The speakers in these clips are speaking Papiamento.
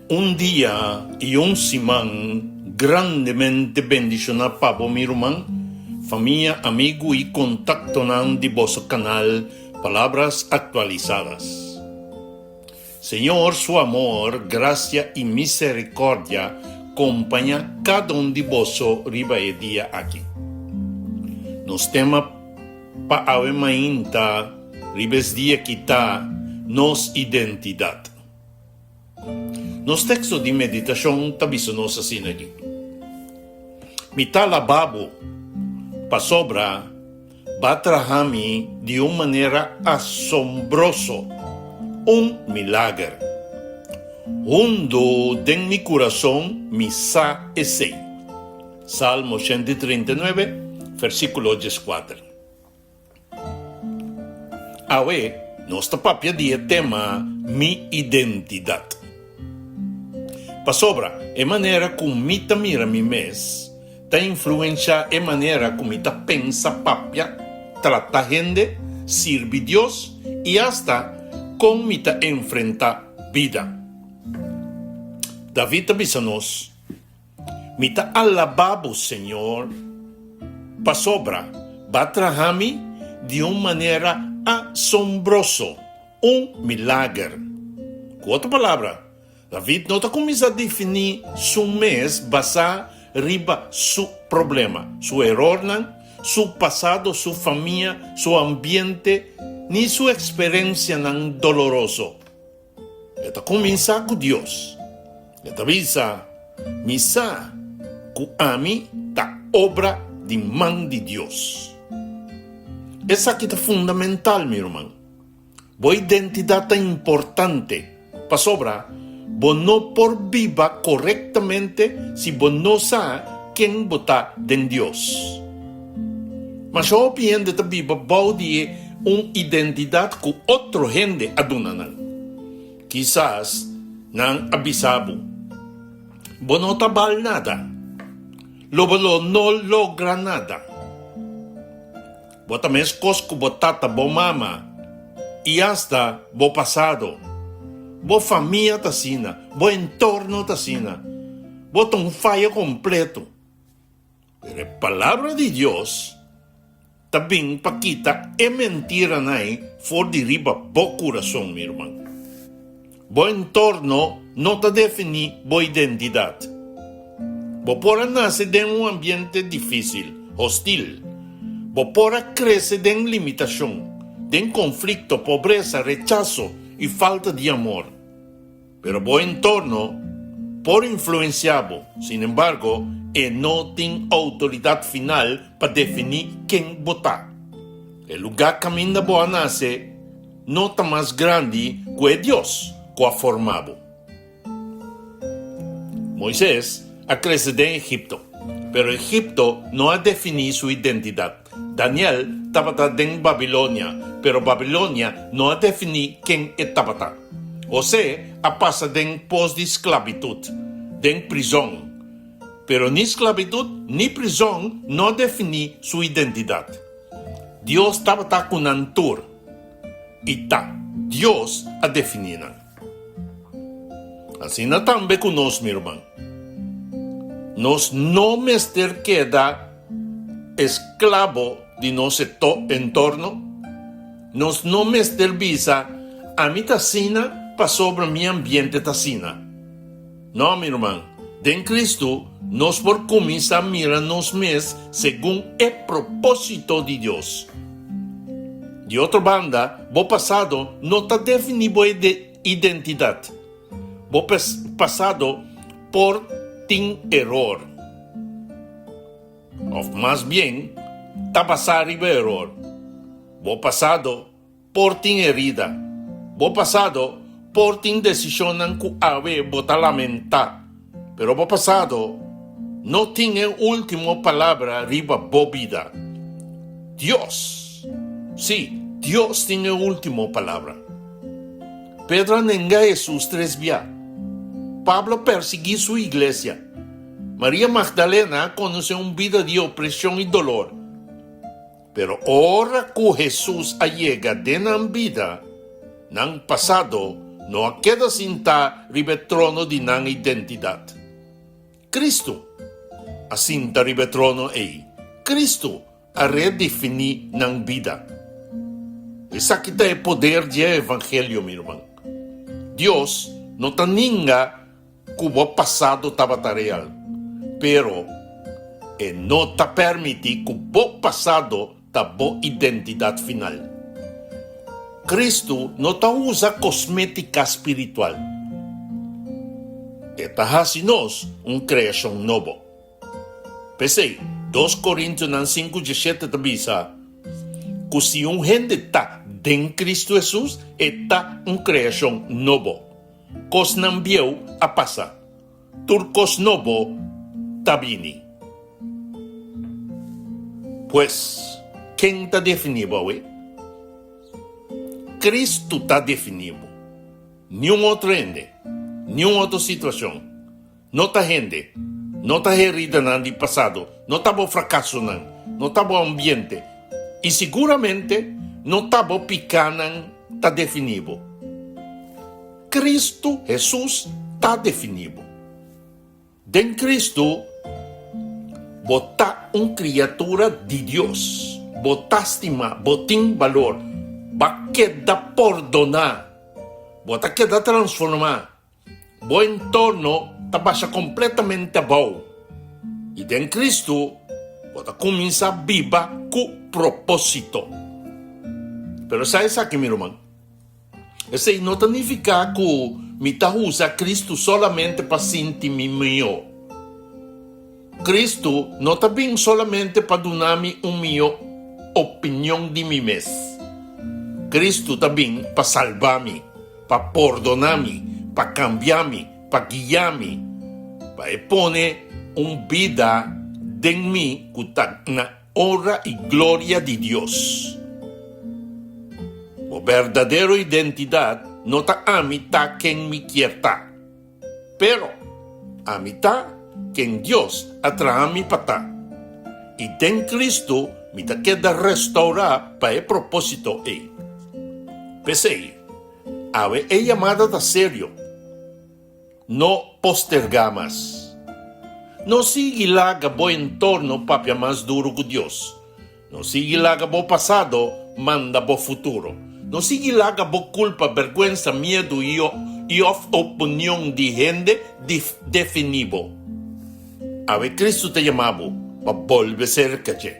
Un dia y un siman grandemente bendiciona pa bo mi ruman, famia, amigo y contactonan di boso canal Palabras Actualizadas. Señor su amor, gracia y misericordia compaña cada un di boso riba e dia aki. Nos tema pa awe mainta riba es dia aki ta Nos Identidad. Nos teksto di meditashon ta bisa nos asina aki, Mi ta alabá bo, pasobra bo a traha mi di un manera asombroso, un milager. Hundu den mi kurason mi sa esei. Salmo 139, versíkulo 14. Awe nos ta papia di e tema Mi identidat. Pasobra e manera ku mi ta mira mi mes ta influensha e manera ku mi ta pensa, papia, trata hende, sirbi Dios i asta kon mi ta enfrentá bida. David ta bisa nos, Mi ta alabá bo, Señor, pasobra Bo a traha mi di un manera asombroso, un milager. Ku otro palabra, David no ta kuminsá definí su mes basá riba su problema, su erornan, su pasado, su famia, su ambiente ni su eksperensianan doloroso. E ta kuminsá ku Dios. E ta bisa, Mi sa ku ami ta obra di man di Dios. Esaki ta fundamental, mi ruman. Bo identidat ta importante, pasobra bo no por biba korektamente si bo no sa ken bo ta den Dios. Masha hopi hende ta biba bou di e un identidat ku otro hende a duna nan. Kisas nan a bisa bo, Bo no ta bal nada. Lo bo lo no logra nada. Bo ta meskos ku bo tata, bo mama i asta bo pasado. Bo famia ta asina, bo entorno ta asina. Bo ta un fayo kompleto. Pero e Palabra di Dios ta bin pa kita e mentiranan ei for di riba bo kurason, mi ruman. Bo entorno no ta definí bo identidat. Bo por a nase den un ambiente difísil, hostil. Bo por a krese den limitashon, den konflikto, pobresa, rechaso i falta di amor. Pero bo entorno por influenciá bo, sin embargo, e no tin outoridat final pa definí ken bo ta. E lugá kaminda bo a nase no ta mas grandi ku e Dios ku a forma bo. Moises a krese den Egipto, pero Egipto no a definí su identidat. Daniel tabata den Babilonia, pero Babilonia no a definí ken e tabata. José a pasa den pos di sklabitut, den prizon, pero ni sklabitut ni prizon no a definí su identidat. Dios tabata ku nan tur, i ta Dios a definí nan. Asina tambe ku nos, mi ruman. Nos no mester keda esklabo di nos entorno. Nos no mester bisa, Ami ta asina pasobra mi ambiente ta asina. No, mi ruman, den Kristu nos por kuminsá mira nos mes segun e propósito di Dios. Di otro banda, bo pasado no ta definí bo identidat. Bo pasado por tin eror. Òf mas bien, ta basá riba eror. Bo pasado por tin herida. Bo pasado por tin desishonnan ku awe bo ta lamentá. Pero bo pasado no tin e último palabra riba bo bida. Dios, sí, Dios tin e último palabra. Pedro a nenga Hesus tres bia. Pablo a persiguí su iglesia. Maria Magdalena a konosé un bida di opreshon i dolor. Pero ora ku Hesus a yega den nan bida, nan pasado no a keda sintá riba e trono di nan identidat. Kristu a sinta riba e trono ei. Kristu a redefiní nan bida. Esaki ta e poder di e evangelio, mi ruman. Dios no ta ninga ku bo pasado tabata real, pero e no ta permití ku bo pasado ta bo identidat final. Kristu no ta usa kosmétika spiritual. E ta hasi nos un kreashon nobo. P'esei, Dos Korintionan sinku diesshete ta bisa ku si un hende ta den Kristu Hesus, e ta un kreashon nobo. Kosnan bieu a pasa, tur kos nobo ta bini. Pues, ken ta definí bo awe? Kristu ta definí bo. Niun otro hende, niun otro situashon. No ta hende, no ta heridanan di pasado, no ta bo frakasonan, no ta bo ambiente i siguramente no ta bo pikánan ta definí bo. Kristu Hesus ta definí bo. Den Kristu bo ta un kriatura di Dios, bo ta stimá, bo tin balor, bo a keda pordoná, bo ta keda transformá. Bo entorno ta basha kompletamente abou, i den Kristu bo ta kuminsá biba ku propósito. Pero sa esaki, mi ruman, esei no ta nifiká ku mi ta usa Kristu solamente pa sinti mi mihó. Kristu no ta bin solamente pa duna mi un mihó opinion di mi mes. Kristu ta bin pa salba mi. Pa pordoná mi, pa kambia mi, pa guia mi, pa e pone un bida den mi ku ta na honra i gloria di Dios. Bo berdadero identidat no ta ami ta ken mi kier ta, pero ami ta ken Dios a traha mi pa ta, i den Cristo mi ta keda restourá pa e propósito ei. P'esei, awe e yamada ta serio. No postergá mas. No sigui laga bo entorno papia mas duru ku Dios. No sigui laga bo pasado manda bo futuro. No sigui laga bo kulpa, bèrgwensa, miedu i òf opinion di hende definí bo. Awe Kristu ta yama bo pa bolbe serka dje.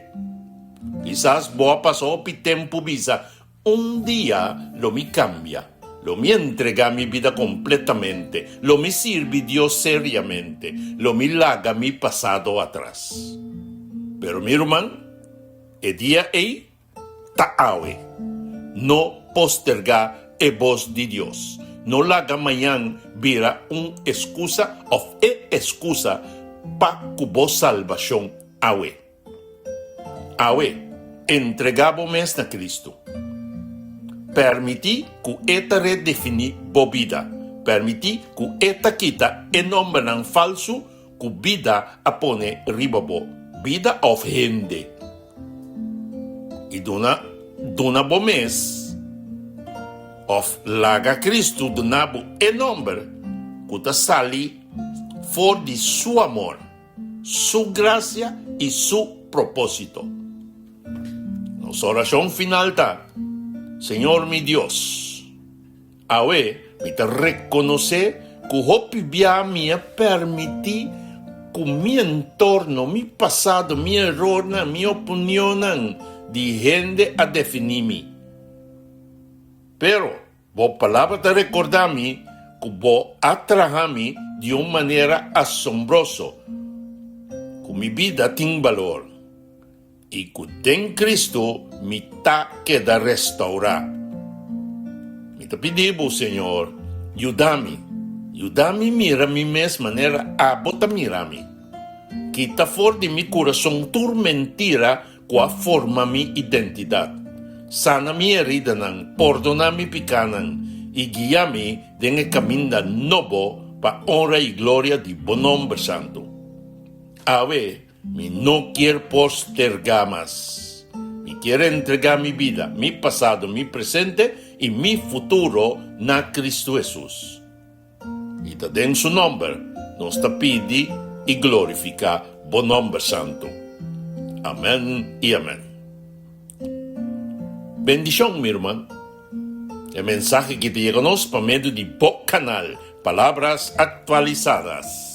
Kisas bo a pasa hopi tempu bisa, Un dia lo mi cambia, lo mi entrega mi bida completamente, lo mi sirbi Dios seriamente, lo mi laga mi pasado atras. Pero mi ruman, e dia ei ta awe. No posterga e bos di Dios. No laga mañan bira un excusa of e excusa pa cu bo salbacion awe. Awe, entregá bo mes na Kristu. Permití ku E ta redefiní bo bida. Permití ku E ta kita e nòmbernan falsu ku bida a pone riba bo bida òf hende. I duna duna bo mes òf laga Kristu duna bo e nòmber ku ta sali for di Su amor. Su gracia i Su propósito. Nos oracion final ta, Señor mi Dios, awe mi ta reconoce cu hopi bia mi a permiti cu mi entorno, mi pasado, mi erornan, mi opinionnan di hende a defini mi. Pero Bo palabra ta rekordá mi ku bo a traha mi di un manera asombroso, ku mi bida tin balor i ku den Kristu mi ta keda restourá. Mi ta pidi bo, Señor, yuda mi, yuda mi mira mi mes manera abo ta mira mi. Kita for di mi kurason tur mentira Ku a forma mi identidat. Sana mi heridanan, pordoná mi pikánan i guia mi den e kaminda nobo pa onra i gloria di Bo nomber santu. Awe mi no kier postergá mas. Mi kier entregá mi bida, mi pasado, mi presente i mi futuro na Kristu Hesus. I ta den su nòmber nos ta pidi i glorifiká bo nòmber santu. Amèn i amèn. Bendishon, mi ruman. E mensahe ki ta yega nos pa medio di bo kanal Palabras Actualizadas.